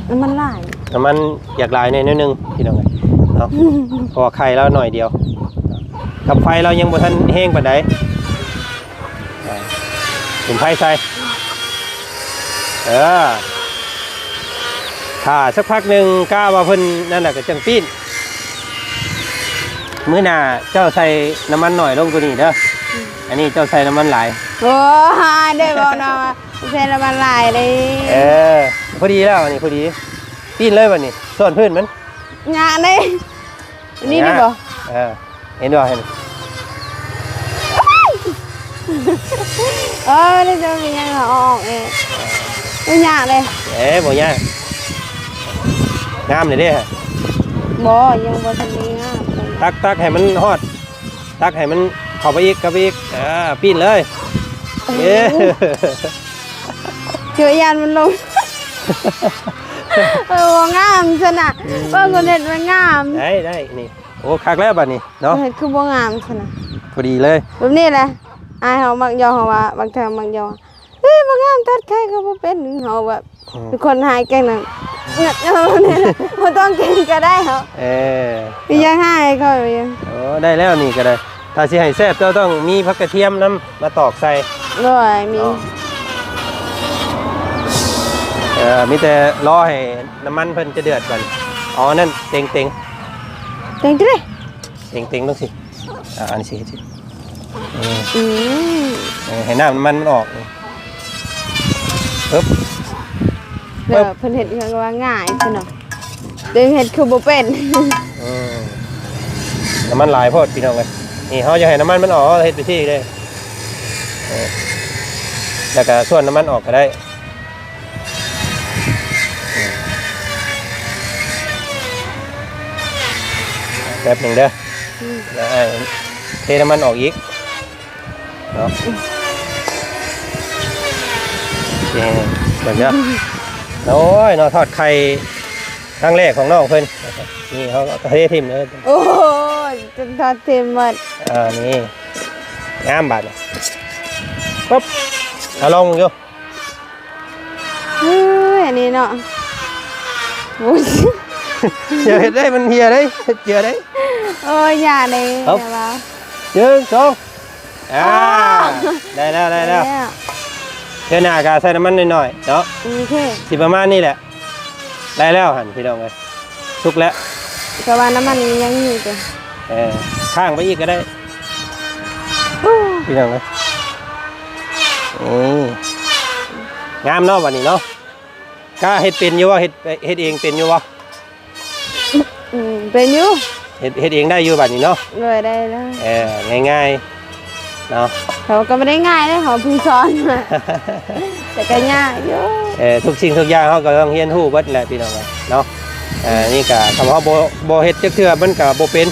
ນ້ຳມັນຫຼາຍ ນ້ຳມັນຢາກຫຼາຍແດ່ໜ້ອຍໜຶ່ງ ພີ່ນ້ອງເອີຍເນາະ ເພາະວ່າໄຂ່ລາວໜ້ອຍດຽວ ກັບໄຟລາວຍັງບໍ່ທັນແຮງປານໃດ. ອ່າ ສຸມໄຟໃສ່ ເອີ ຖ້າສັກພັກໜຶ່ງ ກະວ່າເພິ່ນນັ້ນນະ ກະຈັ່ງປີ້ນ. ມື້ໜ້າເຈົ້າໃສ່ນ້ຳມັນໜ້ອຍລົງກວ່ານີ້ເດີ. ອືມ ອັນນີ້ເຈົ້າໃສ່ນ້ຳມັນຫຼາຍ. ໂອ້ຍ ໄດ້ບອກເນາະ ໃສ່ນ້ຳມັນຫຼາຍເດ້. ເອີ ພໍດີແລ້ວ ອັນນີ້ພໍດີ ປີ້ນເລີຍບາດນີ້ ສ່ວນພື້ນມັນ ຍາກເດ້. ອັນນີ້ ນີ້ ນີ້ບໍ່? ເອີ ເຫັນບໍ່ ເຫັນ? ເອີ ນີ້ຈະມີຫຍັງເອົາອອກເອງ ບໍ່ຍາກເດ້. ເອີ ບໍ່ຍາກ ງາມເລີຍເດ້. ບໍ່ ຍັງບໍ່ທັນໄດ້ງາມ. ຕັກ ຕັກໃຫ້ມັນຮອດ ຕັກໃຫ້ມັນເຂົ້າໄປອີກ ເຂົ້າໄປອີກ. ເອີ ປີ້ນເລີຍ. ເອີ ເອີ ຊິວ່າຢ້ານມັນລົງ. ເອີ ບໍ່ງາມຊັ້ນນະ. ອືມ ເບິ່ງຄົນເຮັດມັນງາມ. ໄດ້ ໄດ້ ນີ້. ໂອ້ ຄັກແລ້ວບາດນີ້ເນາະ. ເຮັດຄືບໍ່ງາມຊັ້ນນະ. ພໍດີເລີຍ ແບບນີ້ແຫຼະ. ອ້າຍເຮົາມັກຢອກ ເຮົາວ່າບາງເທື່ອມັກຢອກ ເອີ ບໍ່ງາມ ຕັດໄຂ່ກໍບໍ່ເປັນ. ເຮົາແບບ ອືມ ເປັນຄົນຫາຍເກັ່ງນະ ແບບນີ້ແຫຼະ ບໍ່ຕ້ອງເກັ່ງກໍໄດ້ເຮົາ. ເອີ ຢາກຫາຍເຂົາຢູ່. ໂອ້ ໄດ້ແລ້ວນີ້ກໍໄດ້. ຖ້າຊິໃຫ້ແຊບ ເຈົ້າຕ້ອງມີຜັກກະທຽມນຳ ມາຕອກໃສ່. ໂດຍ ມີ ເນາະ. ເອີ ມີແຕ່ລໍໃຫ້ນ້ຳມັນເພິ່ນຈະເດືອດກ່ອນ. ອໍ ນັ້ນ ເຕັງ ເຕັງ ເຕັງຕິ ເຕັງ ເຕັງລົງຊິ. ອ່າ ອັນນີ້ຊິເຮັດຊິ ອືມ ອືມ ເອີ ໃຫ້ນ້ຳມັນມັນອອກ. ປຶບ ເດີ ປຶບ ເພິ່ນເຮັດຄືວ່າງ່າຍຊັ້ນເນາະ ແຕ່ເຮັດຄືບໍ່ເປັນ. ອືມ ນ້ຳມັນຫຼາຍໂພດ ພີ່ນ້ອງເອີຍ. ນີ້ ເຮົາຢາກໃຫ້ນ້ຳມັນມັນອອກ ເຮົາເຮັດໄປຊີ້ເດ້. ເອີ ແລ້ວກໍສ່ວນນ້ຳມັນອອກກໍໄດ້. ແປັບໜຶ່ງເດີ ອືມ ດຽວອ້າຍເທນ້ຳມັນອອກອີກເນາະ. ອືມ ເອີ ເບິ່ງເດີ. ໂອ້ຍ ເນາະ ທອດໄຂ່ຄັ້ງແລກຂອງນ້ອງເພິ່ນ. ນີ້ ເຮົາກໍເທຖິ້ມເລີຍ. ໂອ້ຍ ຈົນທອດຖິ້ມໝົດ. ອ່າ ນີ້ ງາມບາດນີ້. ປຶບ ເອົາລອງເບິ່ງຢູ່. ເອີຍ ອັນນີ້ເນາະ ໂອ້ຍ ຢ່າເຮັດເດ້ ມັນເຫ່ຍເດ້ ເຮັດເຈື່ອເດ້. ໂອ້ຍ ຢ່າເດ້ ເອົາ ຢ່າວ່າ. ໜຶ່ງ ສອງ ອ່າ ອໍ ໄດ້ແລ້ວ ໄດ້ແລ້ວ ໄດ້ແລ້ວ. ເທື່ອໜ້າກໍໃສ່ນ້ຳມັນໜ້ອຍໆເນາະ. ໂອເຄ ຊິປະມານນີ້ແຫຼະ. ໄດ້ແລ້ວຫັ້ນ ພີ່ນ້ອງເອີຍ ສຸກແລ້ວ. ແຕ່ວ່ານ້ຳມັນຍັງຢູ່ເດ້. ເອີ ຄ້າງໄປອີກກໍໄດ້. ໂອ້ ພີ່ນ້ອງເອີຍ ນີ້ ງາມເນາະ ບາດນີ້ເນາະ. ກະເຮັດເປັນຢູ່ບໍ່? ເຮັດ ເຮັດເອງເປັນຢູ່ບໍ່? ອືມ ເປັນຢູ່. ເຮັດ ເຮັດເອງໄດ້ຢູ່ບາດນີ້ເນາະ. ໂດຍ ໄດ້ແລ້ວ. ເອີ ງ່າຍໆ ເນາະ. ເຮົາກໍບໍ່ໄດ້ງ່າຍເດ້ ເຮົາເພິ່ງສອນ ແຕ່ກໍຍາກຢູ່. ເອີ ທຸກສິ່ງທຸກຢ່າງເຮົາກໍຕ້ອງຮຽນຮູ້ເບິດແຫຼະ ພີ່ນ້ອງເອີຍເນາະ. ເອີ ນີ້ກໍ ຄັນເຮົາບໍ່ ບໍ່ເຮັດຈັກເທື່ອ ມັນກໍບໍ່ເປັນ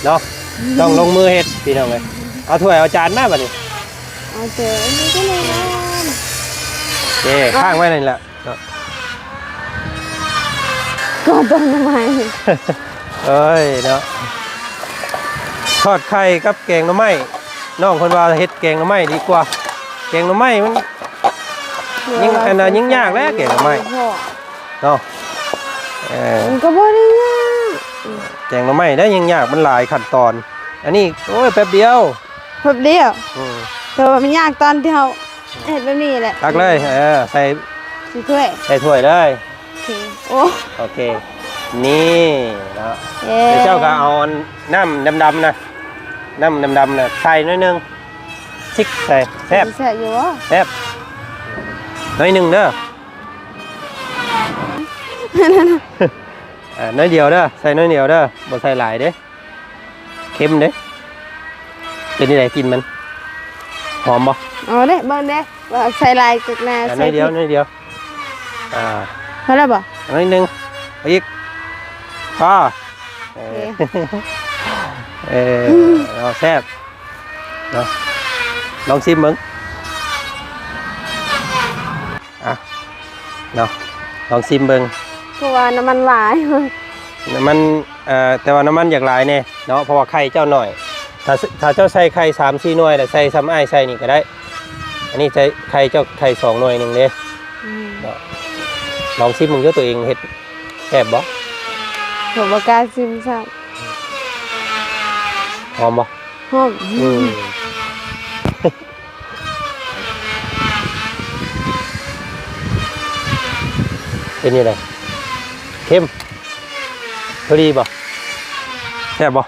ເນາະ. ອືມ ຕ້ອງລົງມືເຮັດ ພີ່ນ້ອງເອີຍ. ເອົາຖ້ວຍເອົາຈານມາບາດນີ້. ເອົາເຈີ ນີ້ກໍແນ່ນອນ. ເອີ ຄ້າງໄວ້ນັ້ນແຫຼະ. ເນາະ ກໍຕົ້ນໄມ້ ເອີຍເນາະ ທອດໄຂ່ກັບແກງໜໍ່ໄມ້ ນ້ອງເພິ່ນວ່າເຮັດແກງໜໍ່ໄມ້ດີກວ່າ ແກງໜໍ່ໄມ້ມັນ ຍິງ ອັນນັ້ນຍິງຍາກແຫຼະແກງໜໍ່ໄມ້ເນາະ ເອີ ມັນກໍບໍ່ໄດ້ຍາກ ແກງໜໍ່ໄມ້ໄດ້ຍິງຍາກ ມັນຫຼາຍຂັ້ນຕອນ ອັນນີ້ ໂອ້ຍ ແປັບດຽວ ແປັບດຽວ ອືມ ແຕ່ວ່າມັນຍາກຕອນທີ່ເຮົາເຮັດແບບນີ້ແຫຼະ ຕັກເລີຍ ເອີ ໃສ່ ໃສ່ຖ້ວຍ ໃສ່ຖ້ວຍເລີຍ ໂອເຄ ໂອ້ ໂອເຄ ນີ້ເນາະ ເອີ ແລ້ວເຈົ້າກໍເອົາອັນນ້ຳດຳໆນະ ນ້ຳດຳໆນະ ໃສ່ໜ້ອຍໜຶ່ງ ຊິກໃສ່ ແຊບ ແຊບຢູ່ບໍ່? ແຊບ ໜ້ອຍໜຶ່ງເດີ ເອີ ໜ້ອຍດຽວເດີ ໃສ່ໜ້ອຍດຽວເດີ ບໍ່ໃສ່ຫຼາຍເດ້ ເຄັມເດ້ ເປັນຈັ່ງໃດກິ່ນມັນ ຫອມບໍ່? ເອົາເດ້ ເບິ່ງເດ້ ວ່າໃສ່ຫຼາຍຈັກໜ້າ ອ່າ ໃສ່ ໜ້ອຍດຽວ ໜ້ອຍດຽວ ອ່າ ພໍແລ້ວບໍ່? ໜ້ອຍໜຶ່ງ ເອົາອີກ ພໍ ເອີ ເອີ ເອົາ ແຊບເນາະ ລອງຊີມເບິ່ງ ອ່ະ ເນາະ ລອງຊີມເບິ່ງ ເພາະວ່ານ້ຳມັນຫຼາຍ ນ້ຳມັນ ເອີ ແຕ່ວ່ານ້ຳມັນຢາກຫຼາຍແດ່ເນາະ ເພາະວ່າໄຂ່ເຈົ້າໜ້ອຍ ຖ້າ ຖ້າເຈົ້າໃສ່ໄຂ່ສາມສີ່ໜ່ວຍ ແລ້ວໃສ່ສ່ຳອ້າຍໃສ່ນີ້ກໍໄດ້ ອັນນີ້ໃສ່ໄຂ່ເຈົ້າໄຂ່ສອງໜ່ວຍໜຶ່ງເດ້ ອືມ ເນາະ ລອງຊີມເບິ່ງຢູ່ ຕົວເອງເຮັດແຊບບໍ່? ຂ້ອຍບໍ່ກ້າຊີມຊ້ຳ ຫອມບໍ່? ຫອມ ອືມ ເປັນຈັ່ງໃດ? ເຄັມ ພໍດີບໍ່? ແຊບບໍ່?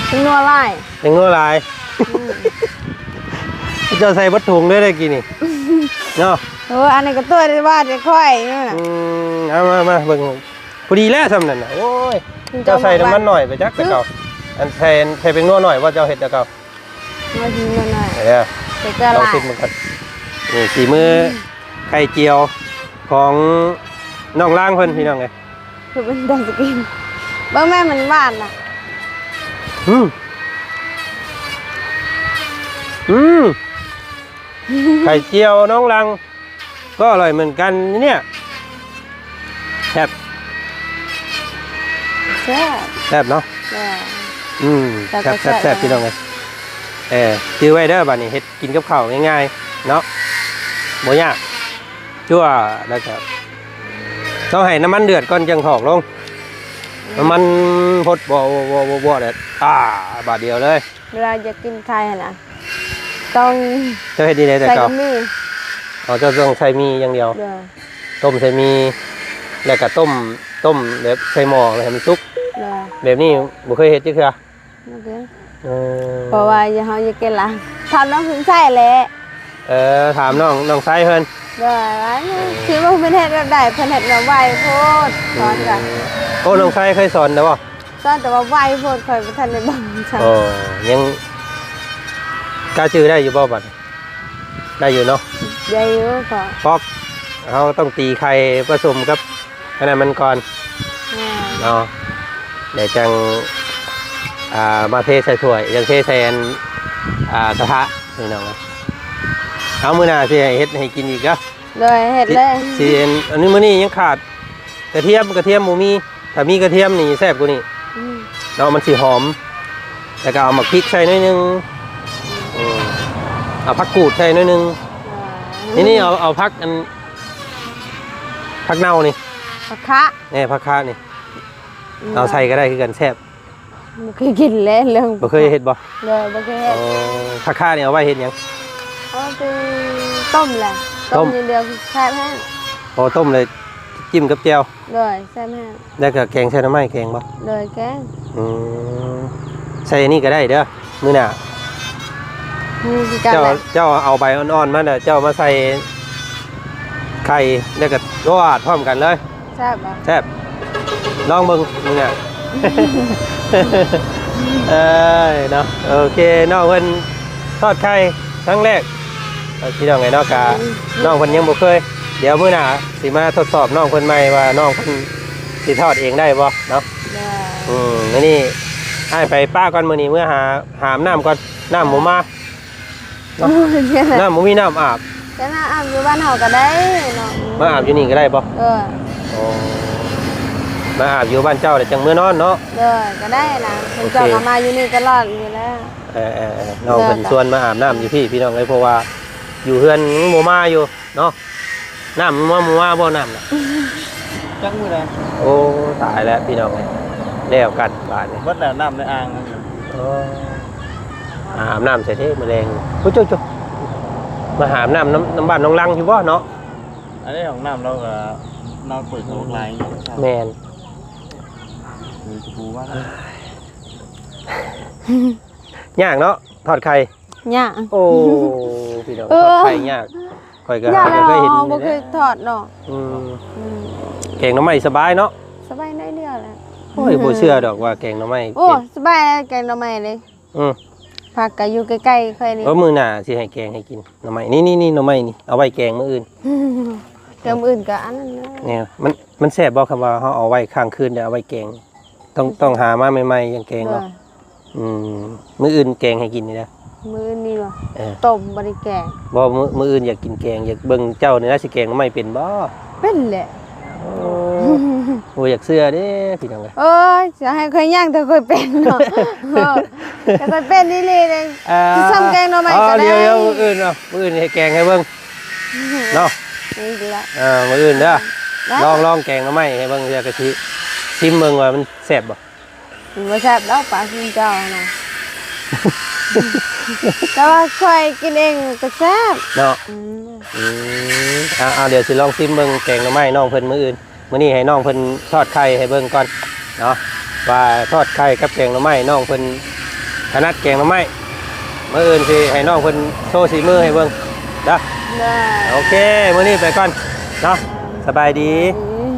ແປ້ງນົວຫຼາຍ ແປ້ງນົວຫຼາຍ ອືມ ເຈົ້າໃສ່ເບິດຖົງເລີຍໄດ໋ກີ້ນີ້ ເນາະ ໂອ້ ອັນນີ້ກໍຕົວທີ່ວ່າຈະຂ້ອຍນີ້ນະ ອືມ ເອົາມາ ມາເບິ່ງ ພໍດີແລ້ວສ່ຳນັ້ນນະ ໂອ້ຍ ເຈົ້າໃສ່ນ້ຳມັນໜ້ອຍໄປຈັກແຕ່ເກົ່າ ອັນໃສ່ ໃສ່ແປ້ງນົວໜ້ອຍບໍ່ ເຈົ້າເຮັດແຕ່ເກົ່າ? ມາຊິມາໜ້ອຍ ເອີ ເປັນຕາຫຼາຍ ລອງຊິມເບິ່ງກ່ອນ ນີ້ສີມືໄຂ່ຈຽວຂອງນ້ອງລາງເພິ່ນ ພີ່ນ້ອງເອີຍ ຄືເປັນຕາຊິກິນ ເບິ່ງແມ່ ມັນຫວານນະ ອືມ ອືມ ໄຂ່ຈຽວນ້ອງລາງ ກໍອະລ່ອຍເໝືອນກັນນີ້ ແຊບ ແຊບ ແຊບເນາະ ແຊບ ອືມ ແຊບ ແຊບ ແຊບ ແຊບ ພີ່ນ້ອງເອີຍ ເອີ ຈື່ໄວ້ເດີ ບາດນີ້ເຮັດກິນກັບເຂົ້າງ່າຍໆເນາະ ບໍ່ຍາກ ຈົວ ແລ້ວກໍຕ້ອງໃຫ້ນ້ຳມັນເດືອດກ່ອນຈັ່ງຖອກລົງ ອືມ ນ້ຳມັນພົດ ບໍ່ ບໍ່ ບໍ່ ບໍ່ ແລ້ວ ອາ ບາດດຽວເລີຍ ເວລາຢາກກິນໄຂ່ຫັ້ນນະ ຕ້ອງ ເຈົ້າເຮັດຈັ່ງໃດແຕ່ເກົ່າ? ໃສ່ໝີ່ ອໍ ເຈົ້າຕ້ອງໃສ່ໝີ່ຢ່າງດຽວ ໂດຍ ຕົ້ມໃສ່ໝີ່ ແລ້ວກະຕົ້ມ ຕົ້ມແບບໃສ່ໝໍ້ໃຫ້ມັນສຸກ ໂດຍ ແບບນີ້ບໍ່ເຄີຍເຮັດຈັກເທື່ອ? ບໍ່ເຄີຍ ເອີ ເພາະວ່າເຮົາຢາກກິນຫຼາຍ ຖາມນ້ອງສຸນໄຊແຫຼະ ເອີ ຖາມນ້ອງ ນ້ອງໄຊເພິ່ນ ໂດຍ ວ່າ ເອີ ທີ່ວ່າເພິ່ນເຮັດແບບໃດ ເພິ່ນເຮັດແບບໄວໂພດ ສອນກະ ອືມ ໂອ້ ນ້ອງໄຊເຄີຍສອນແລ້ວບໍ່? ສອນແຕ່ວ່າໄວໂພດ ຂ້ອຍບໍ່ທັນໄດ້ເບິ່ງຊ້ຳ ອໍ ຍັງກະຈື່ໄດ້ຢູ່ບໍ່ບັດ? ໄດ້ຢູ່ເນາະ ໄດ້ຢູ່ ພໍ ປອກ ເຮົາຕ້ອງຕີໄຂ່ປະສົມກັບອັນນັ້ນມັນກ່ອນ ແມ່ນ ເນາະ ແລ້ວຈັ່ງ ອ່າ ມາເທໃສ່ຖ້ວຍ ຈັ່ງເທໃສ່ອັນ ອ່າ ກະທະ ພີ່ນ້ອງ ເອົາ ມື້ໜ້າຊິໃຫ້ເຮັດໃຫ້ກິນອີກເດີ ໂດຍ ເຮັດເລີຍ ຊິ ຊິອັນ ອັນນີ້ ມື້ນີ້ຍັງຂາດກະທຽມ ກະທຽມບໍ່ມີ ຖ້າມີກະທຽມນີ້ແຊບກວ່ານີ້ ອືມ ເນາະ ມັນຊິຫອມ ແລ້ວກໍເອົາໝາກພິກໃສ່ໜ້ອຍໜຶ່ງ ອືມ ເອົາຜັກກູດໃສ່ໜ້ອຍໜຶ່ງ ອ່າ ນີ້ ນີ້ ເອົາ ເອົາຜັກອັນ ຜັກເນົ່ານີ້ ຜັກຄະ ແນ່ ຜັກຄະນີ້ ອືມ ເອົາໃສ່ກໍໄດ້ຄືກັນ ແຊບ ບໍ່ເຄີຍກິນແຫຼະ ເລື່ອງ ບໍ່ເຄີຍເຮັດບໍ່? ໂດຍ ບໍ່ເຄີຍເຮັດ ອໍ ຜັກຄະນີ້ເອົາໄວ້ເຮັດຫຍັງ? ເອົາໄປຕົ້ມແຫຼະ ຕົ້ມ ຕົ້ມຢ່າງດຽວແຊບແຮງ ອໍ ຕົ້ມແລ້ວ ຈິ້ມກັບແຈ່ວ ໂດຍ ແຊບແຮງ ແລ້ວກໍແກງໃສ່ໜໍ່ໄມ້ແກງບໍ່? ໂດຍ ແກງ ອືມ ໃສ່ອັນນີ້ກໍໄດ້ເດີ ມື້ໜ້າ ອືມ ຄືກັນ ເຈົ້າ ແຫຼະ ເຈົ້າເອົາໃບອ່ອນໆມາແລ້ວ ເຈົ້າມາໃສ່ໄຂ່ ແລ້ວກໍລວດພ້ອມກັນເລີຍ ແຊບບໍ່? ແຊບ ລອງເບິ່ງມື້ໜ້າ ເອີຍເນາະ ໂອເຄ ນ້ອງເພິ່ນທອດໄຂ່ຄັ້ງແລກ ເອີ ພີ່ນ້ອງເອີຍເນາະ ກະ ອືມ ນ້ອງເພິ່ນຍັງບໍ່ເຄີຍ ດຽວມື້ໜ້າຊິມາທົດສອບນ້ອງເພິ່ນໃໝ່ວ່ານ້ອງເພິ່ນຊິທອດເອງໄດ້ບໍ່ເນາະ ໄດ້ ອືມ ມື້ນີ້ອ້າຍໄປປະກ່ອນ ມື້ນີ້ເມືອຫາ ຫາອາບນ້ຳກ່ອນ ນ້ຳບໍ່ມາເນາະ ໂອ້ຍ ນ້ຳບໍ່ມີນ້ຳອາບ ແຕ່ນ້ຳອາບຢູ່ບ້ານເຮົາກໍໄດ້ເນາະ ມາອາບຢູ່ນີ້ກໍໄດ້ບໍ່? ເອີ ໂອ້ ມາອາບຢູ່ບ້ານເຈົ້າແລ້ວຈັ່ງເມືອນອນເນາະ. ໂດຍ ກໍໄດ້ນະ ເພິ່ນ ໂອເຄ ເຈົ້າກໍມາຢູ່ນີ້ຕະຫຼອດຢູ່ແລ້ວ. ເອີໆໆ ນ້ອງເພິ່ນ ໂດຍ ຊວນມາອາບນ້ຳຢູ່ພີ້ ພີ່ນ້ອງເອີຍ ເພາະວ່າຢູ່ເຮືອນຍັງບໍ່ມາຢູ່ເນາະ. ນ້ຳມາ ບໍ່ມາບໍ່ນ້ຳນະ? ຈັກມື້ໃດ. ໂອ້ ຕາຍແລ້ວພີ່ນ້ອງເອີຍ ແລ້ວກັນບາດນີ້ ເບິດແລ້ວນ້ຳໃນອ່າງ. ເອີ ອາບນ້ຳໃສ່ເດ້ມື້ແລງ. ໂອ້ ໂຈະໆ ມາຫາອາບນ້ຳນຳ ນຳບ້ານນ້ອງລັງຢູ່ບໍ່ເນາະ? ອັນນີ້ຫ້ອງນ້ຳລາວກໍ ລາວເປີດຂອງຫຼາຍ. ແມ່ນ. ເອີ ຈະປູວ່າ ຍາກເນາະ ທອດໄຂ່. ຍາກ. ໂອ້ ພີ່ນ້ອງ ເອີ ທອດໄຂ່ຍາກ. ຂ້ອຍກໍ ຍາກ ຫາ ແລ້ວ ບໍ່ເຄີຍເຫັນ ເຮົາບໍ່ເຄີຍທອດເນາະ. ອືມ ອືມ ແກງໜໍ່ໄມ້ສະບາຍເນາະ. ສະບາຍໜ້ອຍດຽວແຫຼະ. ໂອ້ຍ ບໍ່ເຊື່ອດອກວ່າແກງໜໍ່ໄມ້ ໂອ້ ເປັນ ສະບາຍແກງໜໍ່ໄມ້ເດ້. ອືມ ຜັກກໍຢູ່ໃກ້ໆຂ້ອຍນີ້. ເອີ ມື້ໜ້າຊິໃຫ້ແກງໃຫ້ກິນ ໜໍ່ໄມ້ນີ້ ນີ້ ນີ້ ໜໍ່ໄມ້ນີ້ ເອົາໄວ້ແກງມື້ອື່ນ. ແກງມື້ອື່ນກໍອັນນັ້ນແຫຼະ. ແມ່ນ. ມັນ ມັນແຊບບໍ່ ຄຳວ່າເຮົາເອົາໄວ້ຄ້າງຄືນ ແລ້ວເອົາໄວ້ແກງ? ຕ້ອງ ຕ້ອງຫາມາໃໝ່ໆ ຈັ່ງແກງເນາະ. ໂດຍ. ອືມ ມື້ອື່ນແກງໃຫ້ກິນນີ້ເດີ. ມື້ອື່ນນີ້ບໍ່? ເອີ ຕົ້ມ ບໍ່ໄດ້ແກງ. ບໍ່ ມື້ ມື້ອື່ນຢາກກິນແກງ ຢາກເບິ່ງເຈົ້ານີ້ນະ ຊິແກງໜໍ່ໄມ້ເປັນບໍ່? ເປັນແຫຼະ. ໂອ້ ບໍ່ຢາກເຊື່ອເດ້ພີ່ນ້ອງເອີຍ. ໂອ້ຍ ຈະໃຫ້ຂ້ອຍຍ່າງ ແຕ່ຂ້ອຍເປັນເນາະ. ເອີ ແຕ່ຂ້ອຍເປັນອີ່ຫຼີເດ້. ອ່າ ຊິຊ່ຳແກງໜໍ່ໄມ້ກໍໄດ້. ດຽວໆ ມື້ອື່ນເນາະ ມື້ອື່ນໃຫ້ແກງໃຫ້ເບິ່ງເນາະ. ນີ້ລະ ເອີ ມື້ອື່ນເດີ. ໄດ້ ລອງ ລອງແກງໜໍ່ໄມ້ໃຫ້ເບິ່ງ ເທື່ອກະຊິຊິມເບິ່ງວ່າມັນແຊບບໍ່. ມັນບໍ່ແຊບດອກ ປາຊີນເຈົ້ານະ. ແຕ່ວ່າຂ້ອຍກິນເອງກໍແຊບເນາະ. ອືມ ອືມ ເອົາໆ ດຽວຊິລອງຊີມເບິ່ງແກງໜໍ່ໄມ້ນ້ອງເພິ່ນມື້ອື່ນ. ມື້ນີ້ໃຫ້ນ້ອງເພິ່ນທອດໄຂ່ໃຫ້ເບິ່ງກ່ອນເນາະ ວ່າທອດໄຂ່ກັບແກງໜໍ່ໄມ້ ນ້ອງເພິ່ນຖະໜັດແກງໜໍ່ໄມ້. ມື້ອື່ນຊິໃຫ້ນ້ອງເພິ່ນໂຊສີມືໃຫ້ເບິ່ງເດີ. ໄດ້ ໂອເຄ ມື້ນີ້ໄປກ່ອນເນາະ. ສະບາຍດີ. ອືມ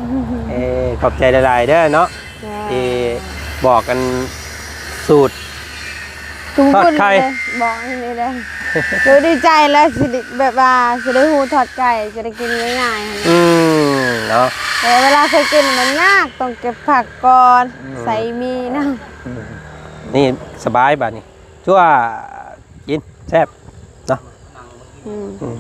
ເອີ ຂອບໃຈຫຼາຍໆເດີເນາະ. ທີ່ບອກກັນສູດທອດໄຂ່ ບອກອັນນີ້ເດ້. ຄືດີໃຈແລ້ວ ຊິໄດ້ ແບບວ່າຊິໄດ້ຮູ້ທອດໄກ່ ຊິໄດ້ກິນງ່າຍໆ. ອືມ ເນາະ ແຕ່ເວລາເຄີຍກິນມັນຍາກ ຕ້ອງເກັບຜັກກ່ອນ. ອືມ ໃສ່ໝີ່ນຳ. ອືມ ນີ້ສະບາຍບາດນີ້ ຈົວ ກິນແຊບເນາະ. ອືມ ອືມ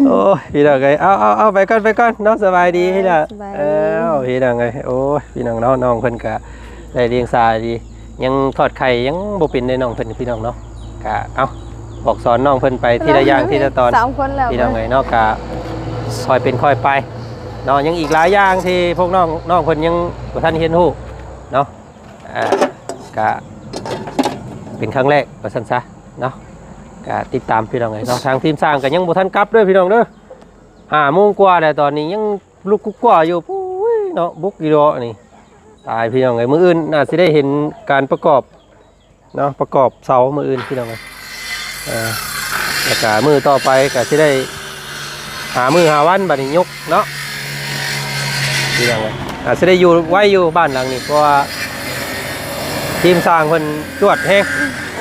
ໂອ້ຍ ພີ່ນ້ອງເອີຍ ເອົາ ເອົາ ເອົາ ໄປກ່ອນ ໄປກ່ອນເນາະ. ສະບາຍດີ ເອີ ພີ່ນ້ອງ ສະບາຍດີ. ເອີ ພີ່ນ້ອງເອີຍ ໂອ້ຍ ພີ່ນ້ອງເນາະ ນ້ອງເພິ່ນກະໄດ້ລ້ຽງສາດີ ຍັງທອດໄຂ່ຍັງບໍ່ເປັນເດ້ນ້ອງເພິ່ນ ພີ່ນ້ອງເນາະ. ກະ ເອົາ ບອກສອນນ້ອງເພິ່ນໄປທີລະຢ່າງ ທີລະຕອນ ສາມຄົນແລ້ວ ພີ່ນ້ອງເອີຍເນາະ. ກະຄ່ອຍເປັນຄ່ອຍໄປເນາະ ຍັງອີກຫຼາຍຢ່າງທີ່ພວກນ້ອງ ນ້ອງເພິ່ນຍັງບໍ່ທັນຮຽນຮູ້ເນາະ. ອ່າ ກະເປັນຄັ້ງແລກວ່າຊັ້ນຊະເນາະ. ກະຕິດຕາມ ພີ່ນ້ອງເອີຍເນາະ. ທາງທີມຊ່າງກະຍັງບໍ່ທັນກັບເດີພີ່ນ້ອງເດີ ຫ້າໂມງກວ່າແລ້ວ ຕອນນີ້ຍັງລຸກກຸກກັວຢູ່. ໂອ້ຍເນາະ ບຸກອີ່ຫຼໍນີ້ ຕາຍ ພີ່ນ້ອງເອີຍ. ມື້ອື່ນອາດຊິໄດ້ເຫັນການປະກອບເນາະ ປະກອບເສົາມື້ອື່ນ ພີ່ນ້ອງເອີຍ. ເອີ ແລ້ວກະມື້ຕໍ່ໄປກະຊິໄດ້ຫາມື້ຫາວັນ ບາດນີ້ຍົກເນາະ ພີ່ນ້ອງເອີຍ. ອາດຊິໄດ້ຢູ່ໄວຢູ່ບ້ານຫຼັງນີ້ ເພາະວ່າທີມຊ່າງເພິ່ນຈວດແຮງ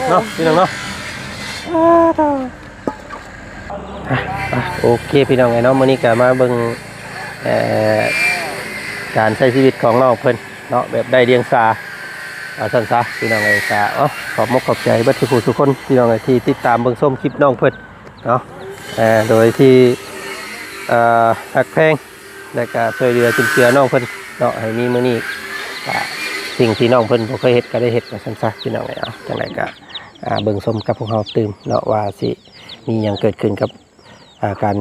ເນາະ ພີ່ນ້ອງເນາະ. ອ່າ ໂອເຄ ພີ່ນ້ອງເອີຍເນາະ ມື້ນີ້ກະມາເບິ່ງ ເອີ ການໃຊ້ຊີວິດຂອງນ້ອງເພິ່ນ ເນາະ ແບບໄດ້ລ້ຽງສາ ວ່າຊັ້ນຊະ ພີ່ນ້ອງເອີຍ. ກະ ເອົາ ຂອບມົກຂອບໃຈເບິດທຸກຜູ້ທຸກຄົນ ພີ່ນ້ອງເອີຍ ທີ່ຕິດຕາມເບິ່ງຊົມຄລິບນ້ອງເພິ່ນເນາະ ເອີ ໂດຍທີ່ ເອີ ຮັກແພງ ແລະກະຊ່ວຍເຫຼືອຈຸນເຈືອນ້ອງເພິ່ນເນາະ ໃຫ້ມີມື້ນີ້. ກະສິ່ງທີ່ນ້ອງເພິ່ນບໍ່ເຄີຍເຮັດກະໄດ້ເຮັດ ວ່າຊັ້ນຊະ ພີ່ນ້ອງເອີຍ. ເອົາ ຈັ່ງໃດກະ ອ່າ ເບິ່ງຊົມກັບພວກເຮົາຕື່ມເນາະ ວ່າຊິມີຫຍັງເກີດຂຶ້ນກັບ ອ່າ ການ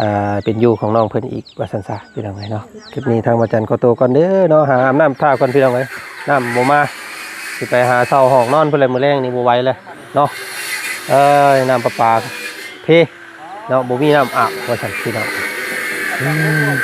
ອ່າ ເປັນຢູ່ຂອງນ້ອງເພິ່ນອີກ ວ່າຊັ້ນຊະ ພີ່ນ້ອງເອີຍເນາະ. ຄລິບນີ້ທາງບ່າວຈັນຂໍໂຕກ່ອນເດີເນາະ ຫາອາບນ້ຳທ່າກ່ອນ ພີ່ນ້ອງເອີຍ ນ້ຳບໍ່ມາ ຊິໄປຫາເຊົ່າຫ້ອງນອນພຸ້ນແຫຼະ ມື້ແລງນີ້ບໍ່ໄຫວແລ້ວເນາະ. ເອີຍ ນ້ຳປະປາເພເນາະ ບໍ່ມີນ້ຳອາບ ວ່າຊັ້ນ ພີ່ນ້ອງ. ອືມ